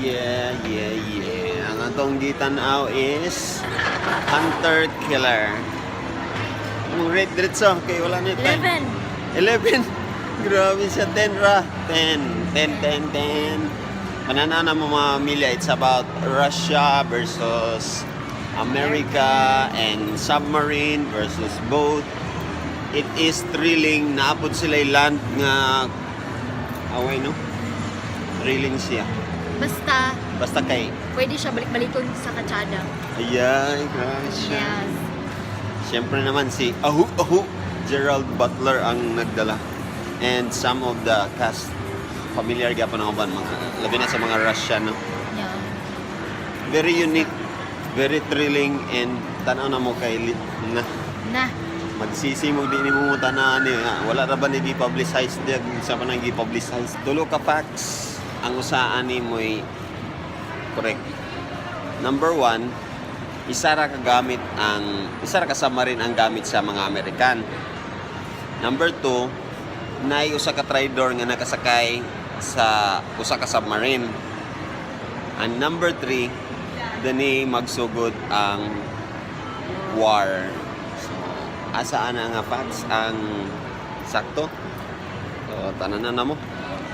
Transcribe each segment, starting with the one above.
Yeah. Ang atong gitan-aw is Hunter Killer. Ang rate diretso kay wala na time. 11. 11. Grabe siya. 10 ra. 10. 10, 10, 10. Manana na mo, mga milya. It's about Russia versus America and submarine versus boat. It is thrilling. Naa pod sila land nga away, no? Thrilling siya. Basta, Basta kay pwede siya balik-balikon sa katsada. Ayan, grabe siya. Yes. Siyempre naman si Ahu Ahu Gerald Butler ang nagdala. And some of the cast, familiar gyapon ang uban, mga labi na sa mga Russian, no. Very unique, very thrilling, and tan-aw na mo kay na Na. Magsisi mo di nimo mo tanan ni ah, wala ra ba ni gi-publicize diag sa pa nang gi-publicize. Tulo ka facts ang usa ani mo'y correct. Number one, isa ra ka gamit ang isa ra ka submarine ang gamit sa mga Amerikan. Number two, naay usa ka traidor nga nakasakay sa usa ka submarine. And number three, dani magsugod ang war. So, asa ana nga facts ang sakto? So, tanan na namo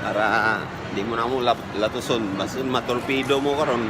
para di mo na mo latuson, basin matorpedo mo karon.